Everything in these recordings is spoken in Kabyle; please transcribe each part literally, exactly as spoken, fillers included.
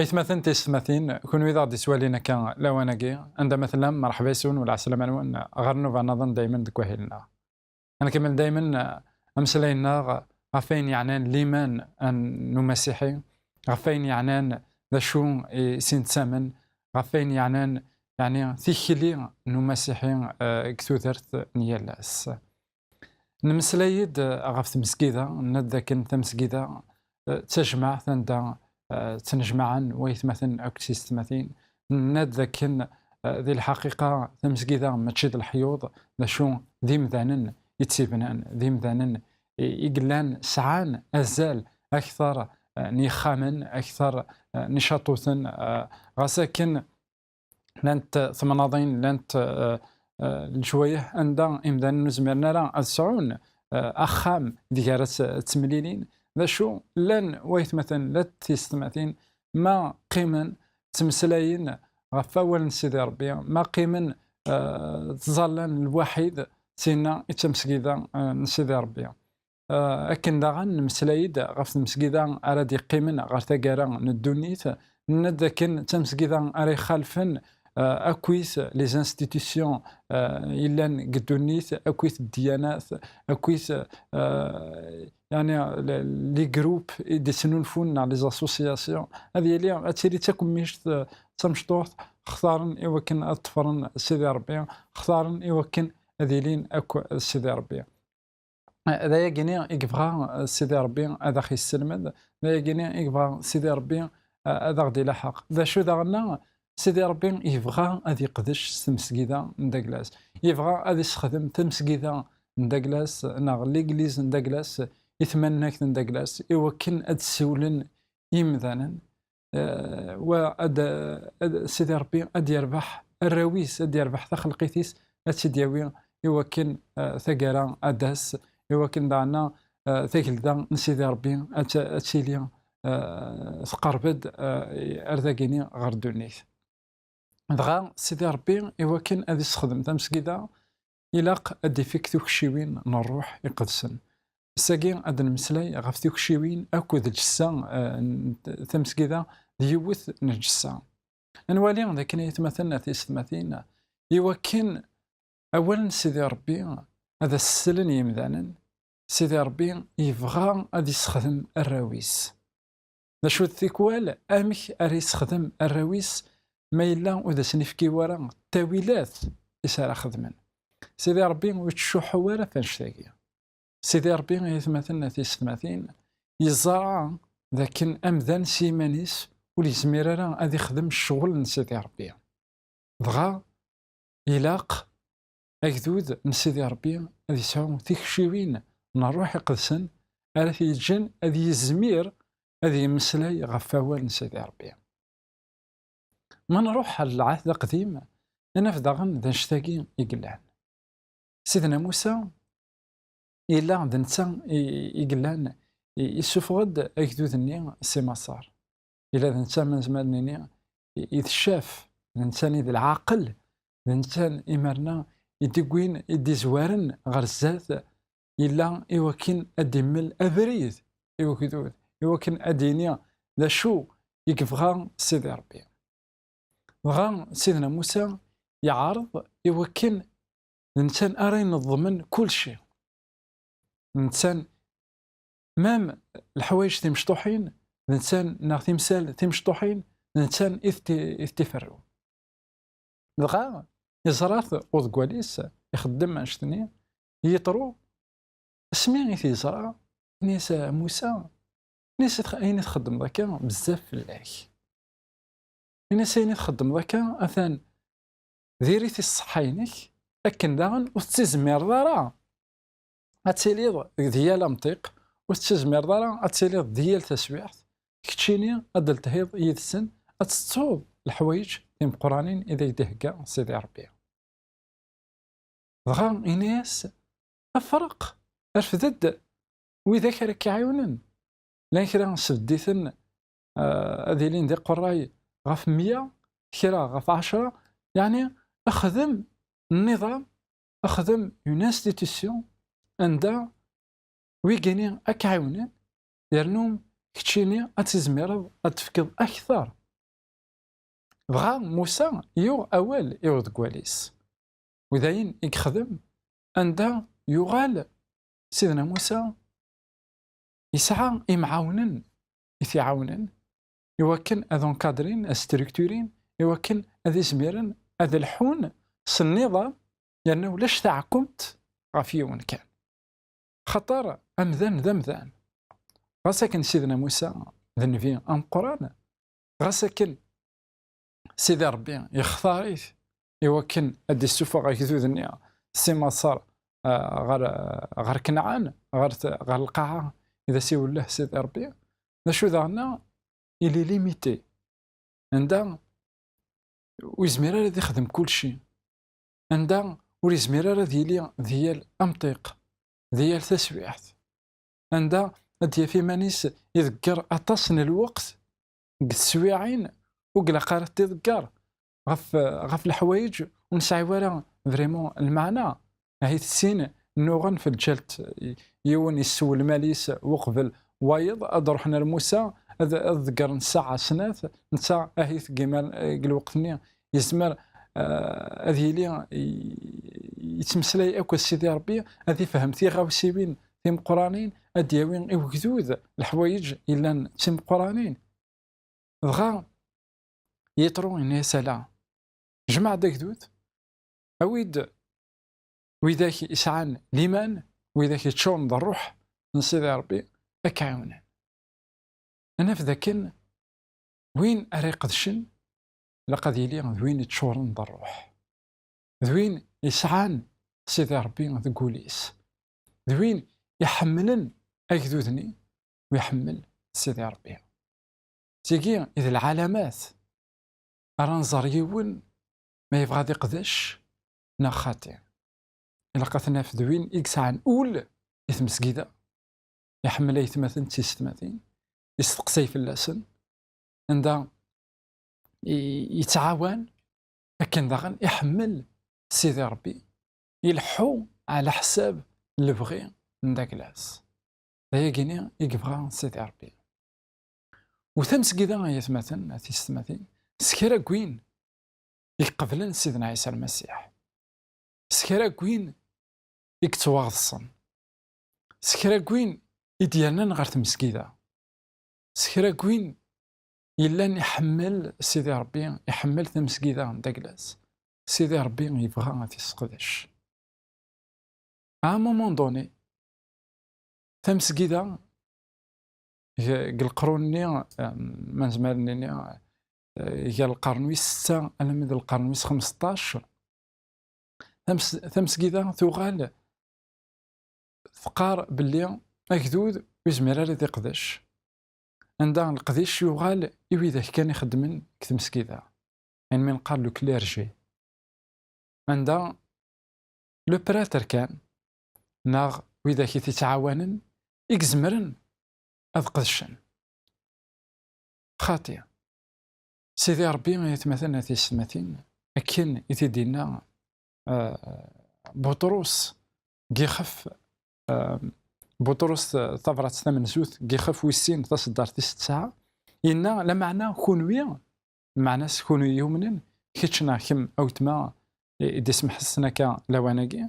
Aytmaten tisetmatin, kunwi d aɣ-d-ittwalin akka lawan-agi, anda ma tellam, merḥba yes-wen, u lɛeslama-nwen ɣer nnuba nniḍen daymen deg wahil-nneɣ. Ad nkemmel daymen, eh, ameslay-nneɣ ɣef wayen yeɛnan liman n umasiḥi, ɣef wayen yeɛnan d acu i s-nettamen, ɣef wayen yeɛnan, yeɛni, tikli n umasiḥi, eh, deg tudert n yal ass. Nemmeslay-d, eh, ɣef tmesgida, nenna-d dakken tamesgida, eh, d tajmaɛt anda, eh, ttnejmaɛen waytmaten akked tisetmatin. Nenna-d dakken, eh, di lḥaqiqa tamesgida mačči d leḥyuḍ, d acu, d imdanen i tt-ibnan, d imdanen i, i yellan sɛan azal akteṛ, eh, n yixxamen, akteṛ, eh, n icaṭuten, eh, ɣas akken llant temnaḍin, llant, eh, eh, leǧwayeh anda imdanen ur zmiren ara ad sɛun, eh, axxam ideg ara tt-, ttemlilin. D acu, llan waytmaten, llant tisetmatin, ma qqimen ttmeslayen ɣef wawal n Sidi Ṛebbi, ma qqimen, eh, ttẓallan lwaḥid, tinna i d tamesgida, eh, n Sidi Ṛebbi. Eh, akken daɣen nemmeslay-d ɣef tmesgida ara d-yeqqimen ɣer taggara n ddunit, nenna-d dakken d tamesgida ara ixalfen, eh, akkit les institutions, eh, yellan deg ddunit, akkit ddiyanat, akkit, eh, yeɛni, le-, les groupes i d-ittnulfun neɣ les associations. Ad yili, ad tili d takemmict, eh, d tamecṭuḥt, xtaren i wakken ad ṭṭfren Sidi Ṛebbi, xtaren i wakken ad ilin akk d Sidi Ṛebbi. D ayagi-nni i yebɣa, eh, Sidi Ṛebbi ad aɣ-yesselmed, d ayagi-nni i yebɣa Sidi Ṛebbi, eh, ad aɣ-d-ilaḥeq. D acu daɣen? Sidi Ṛebbi yebɣa ad yeqdec s tmesgida n Daglas. Yebɣa ad yessexdem tamesgida n Daglas neɣ l'église n Daglas, i tmannagt n Daglas, i wakken ad d-ssiwlen imdanen, eh, wa ad, ad, Sidi Ṛebbi ad yerbeḥ arraw-is, ad yerbeḥ taxelqit-is, ad tt-id-yawi i wakken, eh, taggara ad d-tas, i wakken daɣen, eh, tagelda n Sidi Ṛebbi ad t-, ad tili, eh, tqerreb-d, eh, ar dagini ɣer ddunit. Dɣa Sidi Ṛebbi, i wakken ad issexdem tamesgida, ilaq ad d-ifek tukciwin n Ṛṛuḥ Iqedsen. Ass-agi ad d-nemmeslay ɣef tukciwin akked lǧessa, eh, n tamesgida d yiwet n lǧessa. Ad nwali d akken, ay atmaten, a tisetmatin, i wakken awal n Sidi Ṛebbi ad as-slen yimdanen, Sidi Ṛebbi yebɣa ad issexdem arraw-is. D acu d tikwal? Amek ara yessexdem arraw-is ma yella ur d asen-ifki wara ttawilat i s ara xedmen? Sidi Ṛebbi ur yettcuḥḥu ara ɣef annect-agi. Sidi Ṛebbi, ay atmaten, a tisetmatin, yeẓra d akken amdan s yiman-is ur yezmir ara ad ixdem ccɣel n Sidi Ṛebbi. Dɣa ilaq agdud n Sidi Ṛebbi ad yesɛu tikciwin n Ṛṛuḥ Iqedsen ara t-yeǧǧen ad yezmir ad yemmeslay ɣef wawal n Sidi Ṛebbi. Ma nṛuḥ ɣer Lɛehd Aqdim, ad naf daɣen d annect-agi i yellan. Sidna Musa yella d netta i, i yellan i, issufeɣ-d agdud-nni si Maṣer. Yella d netta, ma nezmer ad nini, i, i d ccaf, d netta i d lɛaqel, d netta imerna i d-iwwin, i d-izwaren ɣer zdat, yella i wakken ad d-immel abrid i ugdud, i wakken ad d-yini d acu i yebɣa Sidi Ṛebbi. Dɣa Sidna Musa yeɛreḍ i wakken d netta ara ineḍmen kulci. D netta, mam leḥwayeǧ timecṭuḥin, d netta, neɣ timsal timecṭuḥin, d netta i t-, i t-iferrun. Dɣa yeẓra-t uḍeggal-is ixeddem annect-nni, Yitru, asmi i t-yeẓra, ini-as: "A Musa," ini-as, "ayen i txeddmeḍ akka bezzaf fell-ak." Ini-as: "Ayen i txeddmeḍ akka atan diri-t i ṣṣeḥḥa-inek, akken daɣen ur tettizmireḍ ara ad tiliḍ di yal amṭiq, ur tettizmireḍ ara ad tiliḍ di yal taswiɛt, keččini ad d-telhiḍ yid-sen, ad tettuḍ leḥwayeǧ timeqqranin i d ak-d-ihegga Sidi Ṛebbi." Dɣa ini-as: "Afreq, rfed-d widak ara k-iɛiwnen." Llan kra sbedd-iten, ah, ad ilin d iqerray ɣef meyya, kra ɣef ɛecra, yeɛni xdem nniḍam, xdem une institution anda wigini ad k-ɛiwnen, yernu keččini ad tizmireḍ ad tefkeḍ akteṛ. Dɣa Musa yuɣ awal i uḍeggal-is, u d ayen i yexdem, anda yuɣal Sidna Musa yesɛa imɛawnen i t-iɛawnen i wakken ad encadrin, ad structurin, i wakken ad izmiren ad lḥun s nniḍam, yerna ulac taɛkemt ɣef yiwen kan. Xaṭer amdan d amdan. Ɣas akken Sidna Musa d nnbi ameqqran, ɣas akken Sidi Ṛebbi yextar-it i wakken ad d-issufeɣ agdud-nni si Maṣer, ah, ɣer, ɣer Kenɛan, ɣer t-, ɣer lqaɛa i d as-iwelleh Sidi Ṛebbi. D acu daɣen? Il est limité. Anda ur yezmir ara ad ixdem kulci. Anda ur yezmir ara ad yili di yal amṭiq, di yal taswiɛt. Anda ad d-yaf iman-is iḍegger aṭas n lweqt deg teswiɛin ur ilaq ara ad t-iḍegger ɣef, ɣef leḥwayeǧ ur nesɛi ara vraiment lmeɛna. Ahi tessin nnuɣen f lǧalt, yiwen issew lmal-is uqbel wayeḍ, ad ruḥen ar Musa, ad, ad ḍeggren ssaɛa snat, netta ahi deg imal-, deg lweqt-nni yezmer, ah, ad yili i-, yettmeslay akk d Sidi Ṛebbi, ad ifhem tiɣawsiwin timeqqranin, ad d-yawi i ugdud leḥwayeǧ yellan d timeqqranin. Dɣa Yitru yenna-yas: "Ala, jmeɛ-d agdud, awi-d widak yesɛan liman, widak yeččuren d ṛṛuḥ n Sidi Ṛebbi, ad k-ɛiwnen." Ad naf dakken win ara iqedcen ilaq ad yili d win yeččuren d ṛṛuḥ, d win yesɛan Sidi Ṛebbi deg wul-is, d win iḥemmlen agdud-nni u iḥemmel Sidi Ṛebbi. Tigi i d lɛalamat ara nẓer yiwen ma yebɣa ad iqdec neɣ xaṭi. Ilaq ad t-naf d win i yesɛan ul i tmesgida, iḥemmel aytmaten d tisetmatin, yesteqsay fell-asen, anda i-, yettɛawan, akken daɣen iḥemmel Sidi Ṛebbi, ileḥḥu ɛla ḥsab lebɣi n dagla-s. D ayagi-ni i yebɣa Sidi Ṛebbi. U tamesgida, ay atmaten, a tisetmatin, s kra n win i iqeblen Sidna Ɛisa Lmasiḥ, s kra n win i yettwaɣeḍsen, s kra n win i d-yernan ɣer tmesgida, s kra n win yellan iḥemmel Sidi Ṛebbi, iḥemmel tamesgida n dagla-s, Sidi Ṛebbi yebɣa ad t-isseqdec. À un moment donné, tamesgida, g-, g leqrun-nni, eh, ma nezmer ad nini, eh, gar lqern wis setta alamma d lqern wis xmesṭac, tams-, tamesgida tuɣal teqqar belli agdud ur yezmir ara ad iqdec. Anda leqdic yuɣal i widak kan ixeddmen deg tmesgida, ayen mi neqqar le clergé. Anda le prêtre kan, neɣ widak i t-ittɛawanen, i izemren ad qedcen. Xaṭi. Sidi Ṛebbi, ay atmaten, a tisetmatin, akken i t-id-yenna, eh, Buṭrus, deg ixef, eh, Buṭrus, eh, tabrat tamenzut, deg ixef wis sin, taṣeddart tis tesɛa, yenna: "Lameɛna kunwi, meɛna-s kunwi yumnen, kečč neɣ kemm, a weltma, i, i d-isemḥessen akka lawan-agi",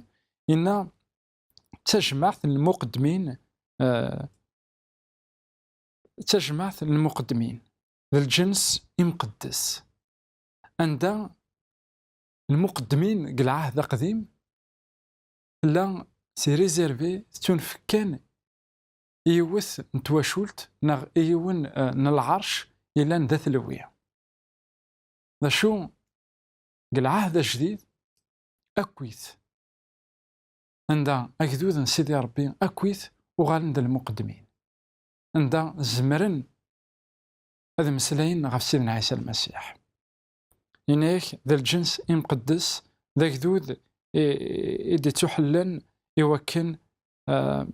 yenna: "D tajmaɛt n lmuqeddmin, eh, d tajmaɛt n lmuqeddmin, d lǧens imqeddes." Anda lmuqeddmin deg lɛahd aqdim, tella si réservé, tettunefk kan i yiwet n twacult neɣ i yiwen, eh, n lɛerc yellan d atelwi. D acu, deg lɛahd ajdid, akkit, anda agdud n Sidi Ṛebbi akkit uɣalen d lmuqeddmin, anda zemren ad mmeslayen ɣef Sidna Ɛisa Lmasiḥ. Yenna-yak d lǧens imqeddes, d agdud i, i d-ittuḥellen i wakken, eh,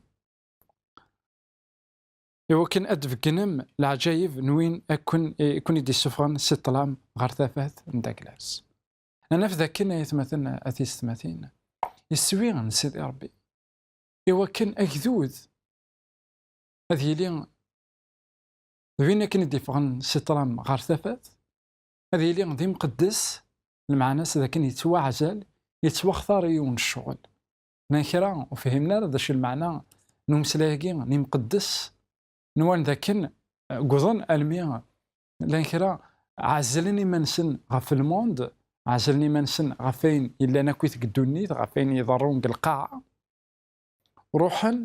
i wakken ad d-tbeggnem leɛǧayeb n win akken, i ken-id-issufɣen si ṭṭlam ɣer tafat n daglas. Ad naf dakken, ay atmaten, a tiyessetmatin, iswi n Sidi Ṛebbi i wakken agdud ad yili d win akken i d-iffɣen si ṭṭlam ɣer tafat, ad yili d imqeddes, lmeɛna-s d akken yettwaɛzel, yettwaxtar i yiwen n ccɣel. Llan kra ur fhimen ara d acu lmeɛna n umeslay-agi n imqeddes, nwan d akken, eh, wwḍen almi llan kra ɛezlen iman-nsen ɣef lmund, ɛezlen iman-nsen ɣef wayen yellan akkit deg ddunit, ɣef wayen iḍerrun deg lqaɛa. Ruḥen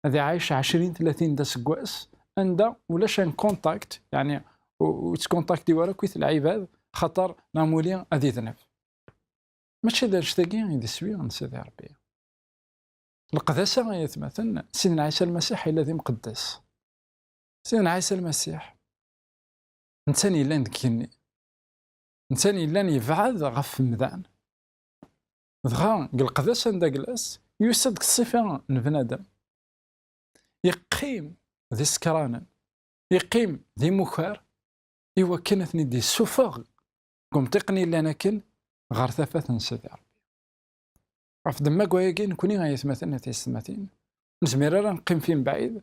ad iɛic ɛecrin, tlatin d aseggas, anda ulac un contact, yeɛni u-, ur yettkontakti ara akkit lɛibad, xaṭer neɣ muli ad idneb. Mačči d annect-agi i d iswi n Sidi Ṛebbi. Leqdasa, ay atmaten, Sidna Ɛisa Lmasiḥ yella d imqeddes. Sidna Ɛisa Lmasiḥ, netta yellan deg igenni, netta yellan yebɛed ɣef umdan. Dɣa, deg leqdasa n daglas, yusa-d deg ṣṣifa n bnadem. Yeqqim d isekranen, yeqqim d imukar, i wakken ad ten-id-yessufeɣ deg umṭiqen yellan akken ɣer tafat n Sidi Ṛebbi. Ɣef ddemma n wayagi, nekni, ay atmaten, a tiyessetmatin, ur nezmir ara ad neqqim fi mebɛid,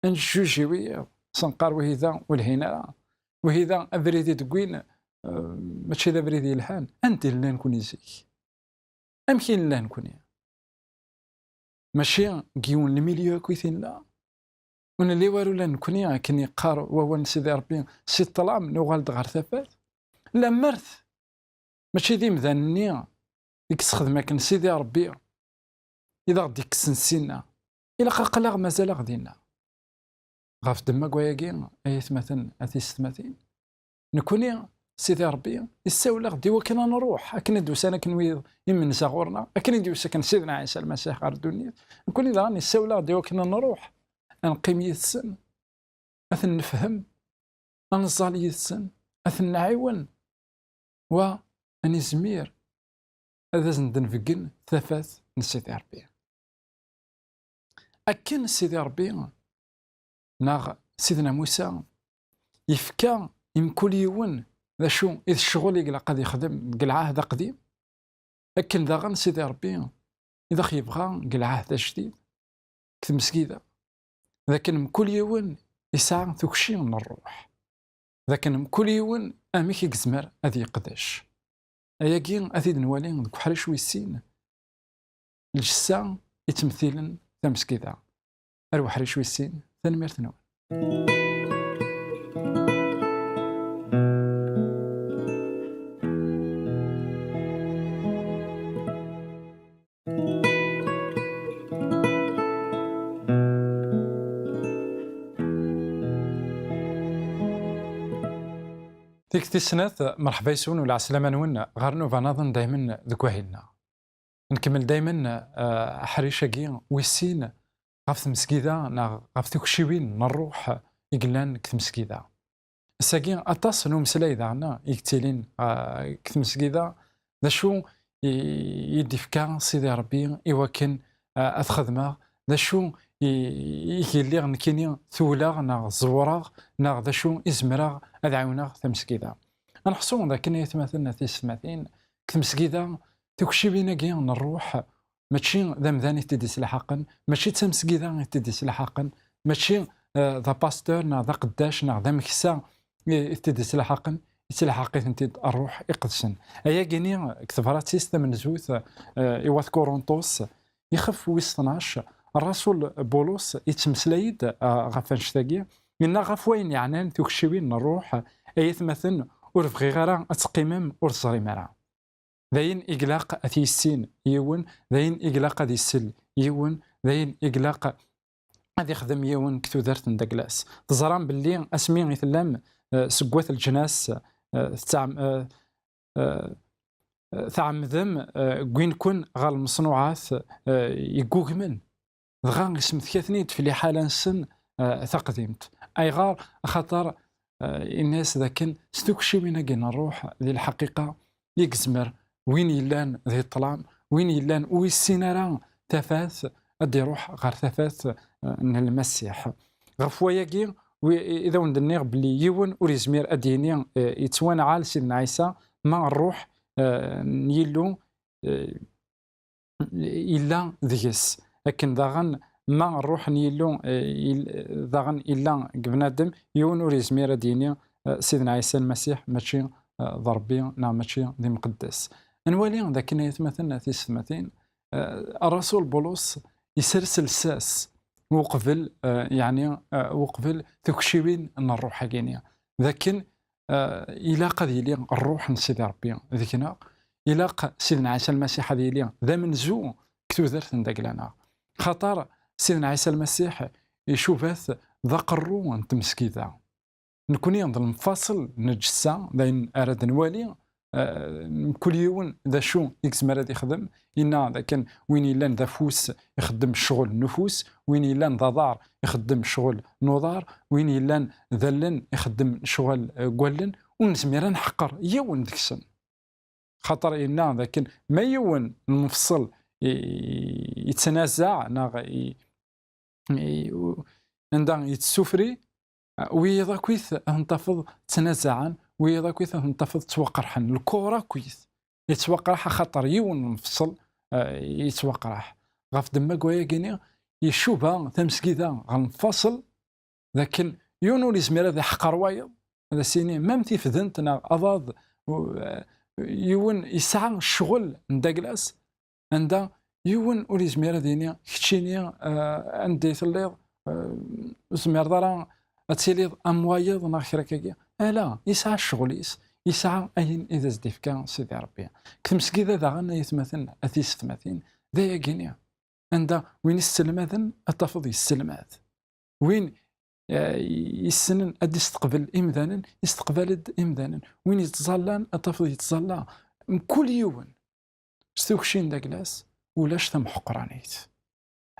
ad neǧǧuǧi wiyaḍ, s neqqar, wihida ur lhin ara, wihida abrid i d-wwin, eh, mačči d abrid yelhan. Anda i nella nekni zik? Amek i nella nekni? Mačči deg yiwen n lmilyu akk i t-nella? Ur nelli ara ula d nekni, akken yeqqar wawal n Sidi Ṛebbi, si ṭṭlam nuɣal-d ɣer tafat? Lamert mačči d imdanen-nni i yessexdem akken Sidi Ṛebbi i d aɣ-d-ikksen ssinna. Ilaq aql-aɣ mazal-aɣ dinna. Ɣef ddemma n wayagi, ay atmaten, a tiyessetmatin, nekni, Sidi Ṛebbi yessawel-aɣ-d i wakken ad nruḥ, akken i d-usan akken wid imenza ɣur-neɣ, akken i d-yusa akken Sidna Ɛisa Lmasiḥ ɣer ddunit, nekni daɣen yessawel-aɣ-d i wakken ad nruḥ, ad neqqim yid-sen, ad ten-nefhem, ad neẓẓal yid-sen, ad ten-nɛiwen, wa ad nizmir ad asen-d-nbeggen tafat n Sidi Ṛebbi. Akken Sidi Ṛebbi neɣ Sidna Musa yefka i mkul yiwen d acu i d ccɣel i ilaq ad yexdem deg Lɛahd Aqdim, akken daɣen Sidi Ṛebbi i d aɣ-yebɣa deg Lɛahd Ajdid, deg tmesgida, d akken mkul yiwen yesɛa tukci n ṛṛuḥ, d akken mkul yiwen amek i yezmer ad yeqdec. Ayagi ad t-id-nwali deg uḥric wis sin, lǧessa yettmethilen tamesgida. Ar uḥric wis sin, tanemmirt-nwen. Tikkelt tis snat, merḥba yes-wen u lɛeslama-nwen ɣer nnuba-nniḍen daymen deg wahil-nneɣ. Nkemmel daymen, eh, aḥric-agi wis sin ɣef tmesgida neɣ ɣef tukciwin n ṛṛuḥ i yellan deg tmesgida. Ass-agi, aṭas n umeslay daɣen i yettilin, ah, deg tmesgida, d acu i, i d-ifka Sidi Ṛebbi i wakken, ah, ad xedmeɣ, d acu i, i lliɣ nekkini tewleɣ neɣ ẓewreɣ, neɣ d acu i zemreɣ ad ɛiwneɣ tamesgida. Ad neḥṣu d akken, ay atmaten, a tiyessetmatin, deg tmesgida, tukciwin-agi n ṛṛuḥ, mačči d amdan i t-id-islaḥaqen, mačči d tamesgida i t-id-islaḥaqen, mačči, eh, d apasteur neɣ d aqeddac neɣ d ameksa i, i t-id-islaḥaqen, ittlaḥaq-itent-id ṛṛuḥ iqedsen. Ayagi-ni deg tebrat-is tamenzut, eh, i wat Kurunṭus, ixef wis tnac, ṛṛasul Bulus yettmeslay-d, eh, ɣef annect-agi, yenna ɣef wayen yeɛnan tukciwin n ṛṛuḥ, ay atmaten, ur bɣiɣ ara ad teqqimem ur teẓrim ara. D ayen i ilaq ad t-yissin yiwen, d ayen i ilaq ad isel yiwen, d ayen i ilaq ad ixdem yiwen deg tudert n daglas. Teẓram belli asmi i tellam, eh, seg wat leǧnas, eh, tettɛam-, eh, eh, tɛemmdem, eh, wwin-ken ɣer lmeṣnuɛat, eh, yeggugmen. Dɣa yesmetkat-ten-id f liḥala-nsen, eh, taqdimt. Ayɣer? Axaṭer, eh, yenna-yas dakken s tukciwin-agi n ṛṛuḥ, di lḥaqiqa, i yezmer win yellan di ṭṭlam, Win yellan ur yessin ara tafat, ad d-iruḥ ɣer tafat, eh, n Lmasiḥ. Ɣef wayagi, wi-, i d awen-d-nniɣ belli yiwen ur yezmir ad d-yini, eh, yettwanɛel Sidna Ɛisa ma ṛṛuḥ, eh, n Yillu, eh, yella deg-s. Akken daɣen ma ṛṛuḥ n Yillu, eh, il-, daɣen illa deg bnadem, yiwen ur yezmir ad d-yini, eh, Sidna Ɛisa Lmasiḥ mačči, eh, d Ṛebbi neɣ mačči d imqeddes. Ad nwali d akken, ay atmaten, a tisetmatin, eh, ṛṛasul Bulus isers lsas uqbel, eh, yeɛni, eh, uqbel tukciwin n ṛṛuḥ-agi-nni. D akken, eh, ilaq ad yili ṛṛuḥ n Sidi Ṛebbi deg-neɣ, ilaq Sidna Ɛisa Lmasiḥ ad yili d amenzu deg tudert n dagla-nneɣ. Xaṭer Sidna Ɛisa Lmasiḥ icuba-t d aqerru n tmesgida. Nekni d lemfaṣel n lǧessa, d ayen ara d-nwali, eh, mkul yiwen d acu i yezmer ad ixdem. Inna d akken win yellan d afus ixeddem ccɣel n ufus, win yellan d aḍar ixeddem ccɣel n uḍar, win yellan d allen ixeddem ccɣel, eh, n wallen, ur nezmir ad neḥqer yiwen deg-sen. Xaṭer inna d akken ma yiwen n lemfṣel i, i, yettnazaɛ neɣ i, i, anda yettessufri, wiyiḍ akkit ad ten-tafeḍ ttnazaɛen, wiyiḍ akkit ad ten-tafeḍ ttwaqerḥen. Lkor akkit yettwaqraḥ axaṭer yiwen n lemfṣel, eh, yettwaqraḥ. Ɣef ddemma n wayagi-nni, icuba tamesgida ɣer lemfaṣel, d akken yiwen ur yezmir ad iḥqer wayeḍ, ad as-yini, mam tifdent neɣ aḍad, u-, eh, yiwen yesɛa ccɣel n dagla-s, anda yiwen ur yezmir ad yini, keččini, eh, anda i telliḍ, eh, ur tezmireḍ ara ad tiliḍ am wayeḍ neɣ kra akkagi. Ala, yesɛa ccɣel-is, yesɛa ayen i d as-d-ifka Sidi Ṛebbi. Deg tmesgida daɣen, ay atmaten, a tisetmatin, d ayagi-nni. Anda win isselmaden, ad tafeḍ yesselmad. Win, eh, yessnen ad isteqbel imdanen, isteqbal-d imdanen. Win yettẓallan, ad tafeḍ yettẓalla. Mkul yiwen s tukci n dagla-s, ulac tamḥeqranit.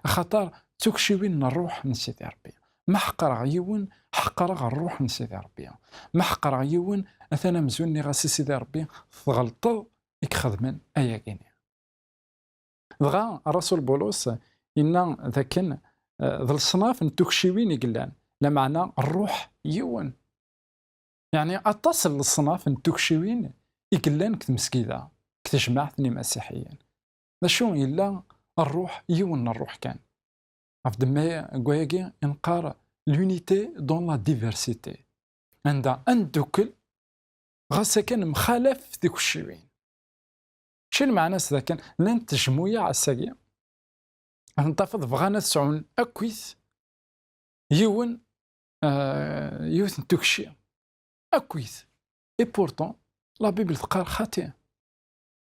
Axaṭer d tukciwin n ṛṛuḥ n Sidi Ṛebbi. Ma ḥeqreɣ yiwen, ḥeqreɣ ṛṛuḥ n Sidi Ṛebbi. Ma ḥeqreɣ yiwen, atan amzun nniɣ-as i Sidi Ṛebbi, tɣelṭeḍ i ixedmen ayagi-nni. Dɣa ṛṛasul Bulus inna d akken, eh, d leṣnaf n tukciwin i yellan, lameɛna ṛṛuḥ yiwen. Yeɛni aṭas n leṣnaf n tukciwin i yellan deg tmesgida, deg tejmaɛt n imasiḥiyen. D acu yella? Ṛṛuḥ yiwen n ṛṛuḥ kan. Ɣef ddemma n wayagi i neqqar l'unité dans la diversité. Anda ad neddukel, ɣas akken mxalaf tikciwin. Mačči lmeɛna-s d akken llant tejmuyaɛ ass-agi, ad ten-tafeḍ bɣan ad sɛun akkit yiwen, eh, yiwet n tukci. Akkit. Et pourtant, la Bible teqqar xaṭi.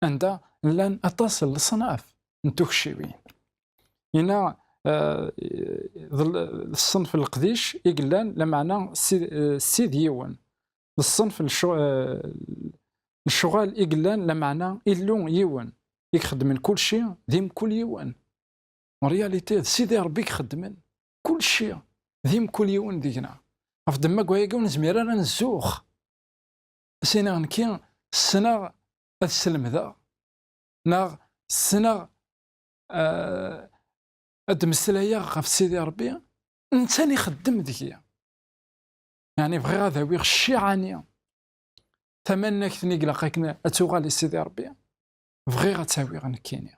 Anda llan aṭas n leṣnaf n tukciwin. Inna, eh, d l-, d ṣṣenf n leqdic i yellan, lameɛna ssid, eh, ssid yiwen. D ṣṣenf n lecu-, eh, lecɣal i yellan, lameɛna Illu yiwen i ixeddmen kulci di mkul yiwen. En réalité, d Sidi Ṛebbi i ixeddmen kulci di mkul yiwen deg-neɣ. Ɣef ddemma n wayagi ur nezmir ara ad nzux. As-iniɣ nekki ssneɣ ad slemdeɣ, neɣ ssneɣ, eh, ad d-meslayeɣ ɣef Sidi Ṛebbi, netta i ixeddem deg-i. Yeɛni bɣiɣ ad awiɣ cciɛa-nni, tamannagt-nni i ilaq akken ad tuɣal i Sidi Ṛebbi, bɣiɣ ad tt-awiɣ nekkini.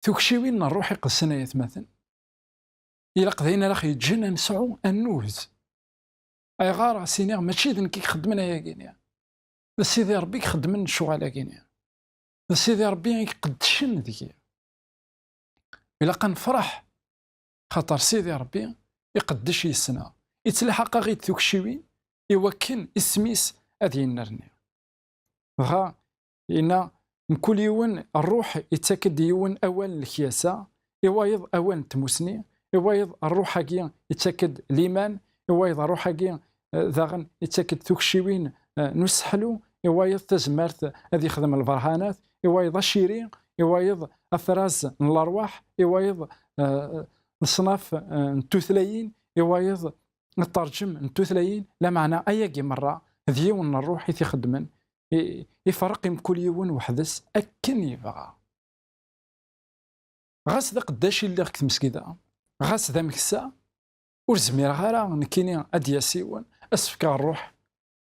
Tukciwin n ṛṛuḥ iqedsen, ay atmaten, ilaq d ayen ara ɣ-yeǧǧen ad nesɛu annuz. Ayɣer? Ad s-iniɣ mačči d nekk i ixeddmen ayagi-nni. D Sidi Ṛebbi i ixeddmen lecɣal-agi-nni. D Sidi Ṛebbi i iqeddcen deg-i. Ilaq ad nefṛeḥ, xaṭer Sidi Ṛebbi iqeddec yis-neɣ. Ittlaḥaq-aɣ-id tukciwin i wakken isem-is ad yennerni. Dɣa, yenna, mkul yiwen, ṛṛuḥ ittak-d yiwen awal n lekyasa, i wayeḍ awal n tmusni, i wayeḍ ṛṛuḥ-agi ittak-d liman, i wayeḍ ṛṛuḥ-agi, eh, daɣen ittak-d tukciwin, eh, n useḥlu, i wayeḍ tazmert ad ixdem lberhanat, i wayeḍ aciri, i wayeḍ afraz n lerwaḥ, i wayeḍ, eh, leṣnaf, eh, n tutlayin, i wayeḍ ṭṭerǧem n tutlayin, lameɛna ayagi merra d yiwen n ṛṛuḥ i t-ixeddmen, i-, iferreq i mkul yiwen weḥd-s akken yebɣa. Ɣas d aqeddac i lliɣ deg tmesgida, ɣas d ameksa, ur zmireɣ ara nekkini ad d-yas yiwen, ad s-fkeɣ ṛṛuḥ,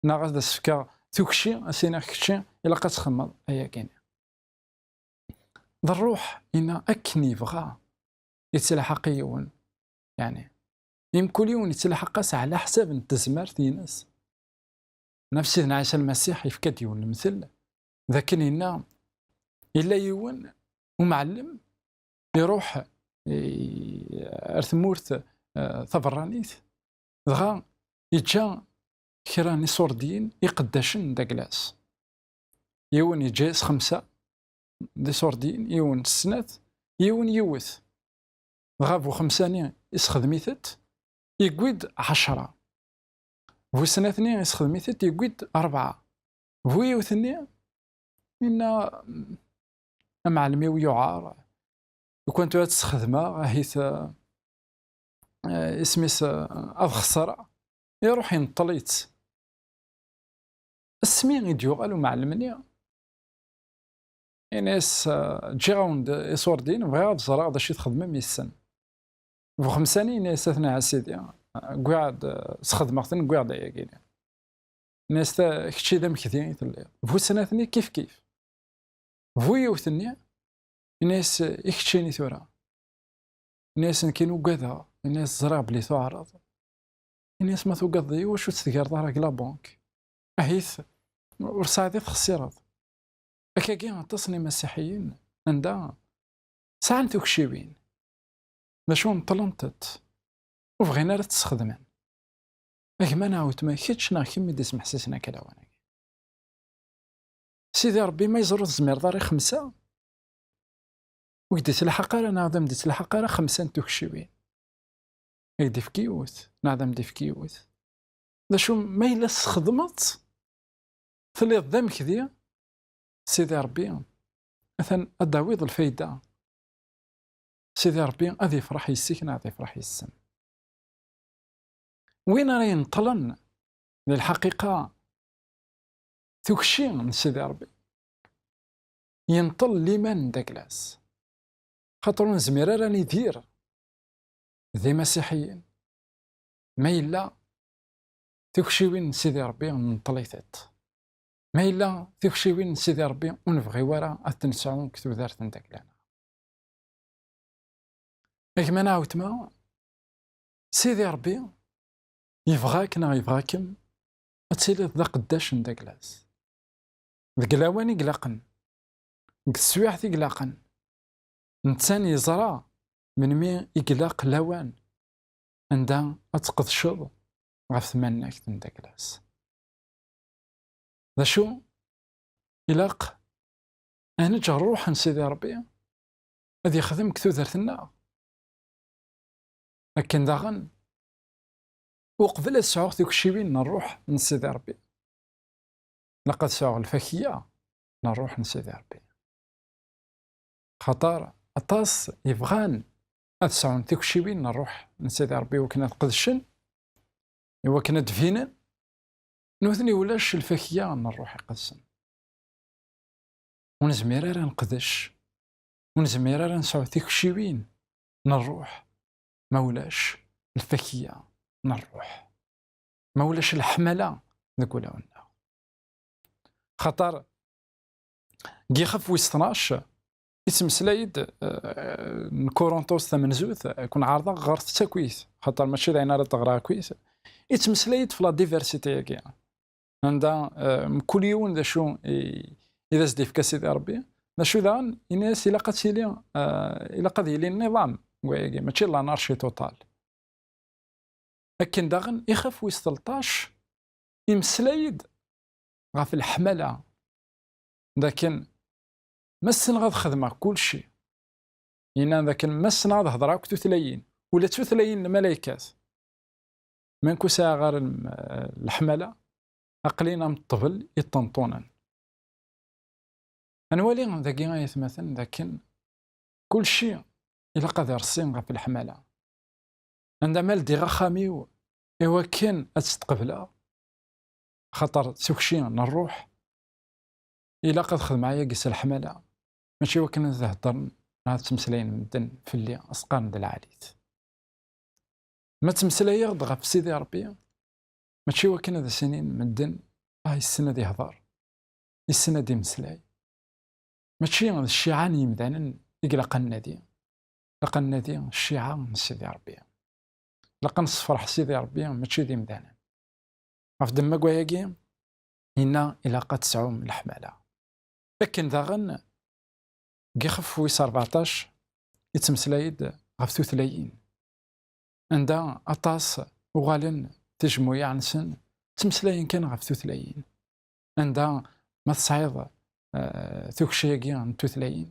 neɣ ad as-fkeɣ tukci, ad s-iniɣ kečči ilaq ad txedmeḍ ayagi-nni. D ṛṛuḥ, inna, akken yebɣa, yettlaḥaq i yiwen. Yeɛni, i mkul yiwen yettlaḥaq-as ɛla ḥsab n tezmert-ines. Naf Sidna Ɛisa Lmasiḥ yefka-d yiwen lemtel, d akken yenna, yella yiwen umɛellem iruḥ i, ar tmurt, eh, taberranit, dɣa yeǧǧa kra n iṣurdiyen iqeddacen d aglas. Yiwen yeǧǧa-yas xemsa d iṣurdiyen, yiwen snat, yiwen yiwet. Dɣa bu xemsa-nni isexdem-itent, yewwi-d ɛecra. Bu snat-nni isexdem-itent, yewwi-d rebɛa. Bu yiwet-nni, inna, amɛellem-iw yuɛer, lukan tura ad tt-sxedmeɣ, ahit, eh, isem-is, eh, ad xeṣreɣ. Iruḥ inṭel-itt. Asmi i d-yuɣal umɛellem-nni, ini-as, eh, ǧǧiɣ-awen-d iṣurdiyen, bɣiɣ ad ẓreɣ d acu i txedmem yes-sen. Bu xemsa-nni, ini-as, a ten-, a sidi, wwiɣ-d, eh, sxedmeɣ-ten, wwiɣ-d ayagi-nni. Ini-as, ta-, kečči d amekdi i telliḍ. Bu snat-nni kif kif. Bu yiwet-nni, ini-as, i keččini tura? Ini-as, nekkini ugadeɣ. Ini-as, ẓriɣ belli tuɛreḍ. Ini-as, ma tugadeḍ, iwacu ur tt-tgerreḍ ara deg la banque? Ahit, ur tesɛiḍ i txessireḍ. Akkagi aṭas n imasiḥiyen anda sɛan tukciwin, d acu, nṭlent-t, ur bɣin ara ad t-sxedmen. A gma neɣ a weltma, kečč neɣ kemm i d-ismeḥsisen akka lawan-agi? Sidi Ṛebbi ma yeẓra ur tezmireḍ ara i xemsa, ur k-d-itlaḥaq ara neɣ d am-d-itlaḥaq ara xemsa n tukciwin. Ad k-d-ifk yiwet neɣ d am-d-ifk yiwet. D acu ma yella tesxedmeḍ-tt, telliḍ d amekdi, Sidi Ṛebbi atan ad d-tawiḍ lfayda. Sidi Ṛebbi ad ifreḥ yes-k neɣ ad ifreḥ yes-sen. Win ara yenṭlen di lḥaqiqa tukci n Sidi Ṛebbi, yenṭel liman d aglas. Xaṭer ur nezmir ara ad nidir d imasiḥiyen ma yella tukciwin n Sidi Ṛebbi nenṭel-itent. Ma yella tukciwin n Sidi Ṛebbi ur nebɣi ara ad t-nesɛu deg tudert n dagla-nneɣ. A gma neɣ a weltma, Sidi Ṛebbi yebɣa-k neɣ yebɣa-kem ad tiliḍ d aqeddac n dagla-s. Deg lawan i ilaqen, deg teswiɛt i ilaqen, netta yeẓra melmi i ilaq lawan anda ad tqedceḍ ɣef tmannagt n dagla-s. D acu? Ilaq ad neǧǧ ṛṛuḥ n Sidi Ṛebbi ad yexdem deg tudert-nneɣ. Akken daɣen, uqbel ad sɛuɣ tukciwin n ṛṛuḥ n Sidi Ṛebbi, ilaq ad sɛuɣ lfakya n ṛṛuḥ n Sidi Ṛebbi. Xaṭer aṭas yebɣan ad sɛun tikciwin n ṛṛuḥ n Sidi Ṛebbi iwakken ad qedcen, iwakken ad d-binen, nutni ulac lfakya n ṛṛuḥ iqedsen. Ur nezmir ara ad neqdec, ur nezmir ara ad nesɛu tikciwin n ṛṛuḥ ma ulac lfakya n ṛṛuḥ, ma ulac leḥmala deg wulawen-nneɣ. Xaṭer deg yixef wis tnac, ittmeslay-d, eh, n Kuruntus tamenzut, eh, kun ɛerḍeɣ ɣer tettakwit, xaṭer mačči d ayen ara d-ɣreɣ akkit, ittmeslay-d f la diversité-agi, anda, eh, mkul yiwen d acu i, i d as-d-ifka Sidi Ṛebbi, d acu daɣen, ini-as ilaq ad tili, eh, ilaq ad yili nniḍam, deg wayagi, mačči l'anarchie totale. Akken daɣen, ixef wis tleṭṭac, imeslay-d ɣef leḥmala, d akken ma ssneɣ ad xedmeɣ kulci, yenna d akken ma ssneɣ ad hedreɣ akk tutlayin, ula d tutlayin n lmalaykat, ma nekk ur sɛiɣ ara lem-, leḥmala, aql-in am ṭṭbel iṭenṭunen. Ad nwali dagi, ay atmaten, d akken kulci ilaq ad ireṣṣi ɣef leḥmala. Anda ma ldiɣ axxam-iw i wakken ad tt-qebleɣ, xaṭer d tukci n ṛṛuḥ, ilaq ad xedmeɣ ayagi s leḥmala, mačči wakken ad heddren neɣ ad ttmeslayen medden fell-i, ad s-qqaren d lɛali-t. Ma ttmeslayeɣ-d ɣef Sidi Ṛebbi, mačči wakken ad as-inin medden, ah, yessen ad ihder, yessen ad imeslay. Mačči d cciɛa n yimdanen i ilaq ad nnadi, ilaq ad nnadi cciɛa n Sidi Ṛebbi. Ilaq ad nessefreḥ Sidi Ṛebbi, mačči d imdanen. Ɣef ddemma n wayagi, yenna ilaq ad tesɛum leḥmala. Akken daɣen, deg ixef wis rbeɛṭac, ittmeslay-d ɣef tutlayin, anda aṭas uɣalen tijmuyaɛ-nsen ttmeslayen kan ɣef tutlayin. Anda ma tesɛiḍ, eh, tukci-agi n tutlayin,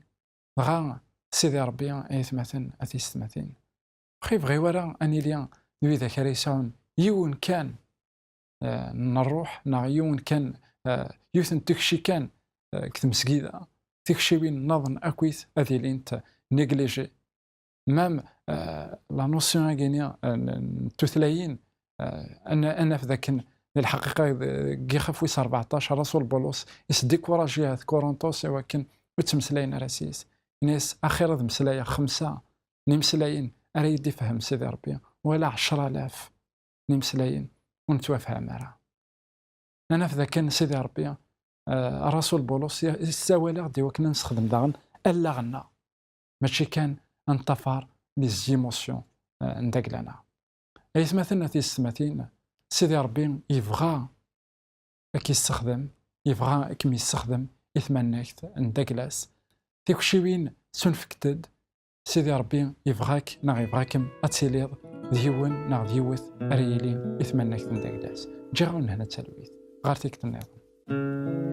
dɣa Sidi Ṛebbi, ay atmaten, a tiyessetmatin, ur ɣ-yebɣi wara ad nili d widak ara yesɛun yiwen kan, eh, n ṛṛuḥ, neɣ yiwen kan, eh, yiwet n tikci kan, eh, deg tmesgida, tikciwin nniḍen akkit ad ilint négligées. Même, eh, la notion-agi-nni, eh, n, n tutlayin, eh, ad n-, ad naf dakken di lḥaqiqa, deg ixef wis rbeɛṭac, Rasul Bulus isdikuraji at Kuruntus i wakken ur ttmeslayen ara s-yes. Ini-as, axir ad meslayeɣ xemsa n imeslayen ara yi-d-ifhem Sidi Ṛebbi, wala ɛecra alaf n imeslayen ur nettwafham ara. Ad naf dakken Sidi Ṛebbi, eh, Rasul Bulus, yessawal-aɣ-d i wakken ad nessexdem daɣen allaɣ-nneɣ, mačči kan ad neṭṭafar les émotions, eh, n dagla-nneɣ. Ay atmaten, a tiyessetmatin, Sidi Ṛebbi yebɣa ad k-yessexdem, yebɣa ad kem-yessexdem i tmannagt n dagla-s. Tikciwin ttunefkent-d, Sidi Ṛebbi yebɣa-k neɣ yebɣa-kem ad tiliḍ d yiwen neɣ d yiwet ara yilin i tmannagt n dagla-s. Ǧǧiɣ-awen lehna d talwit. Ɣer tikkelt nniḍen.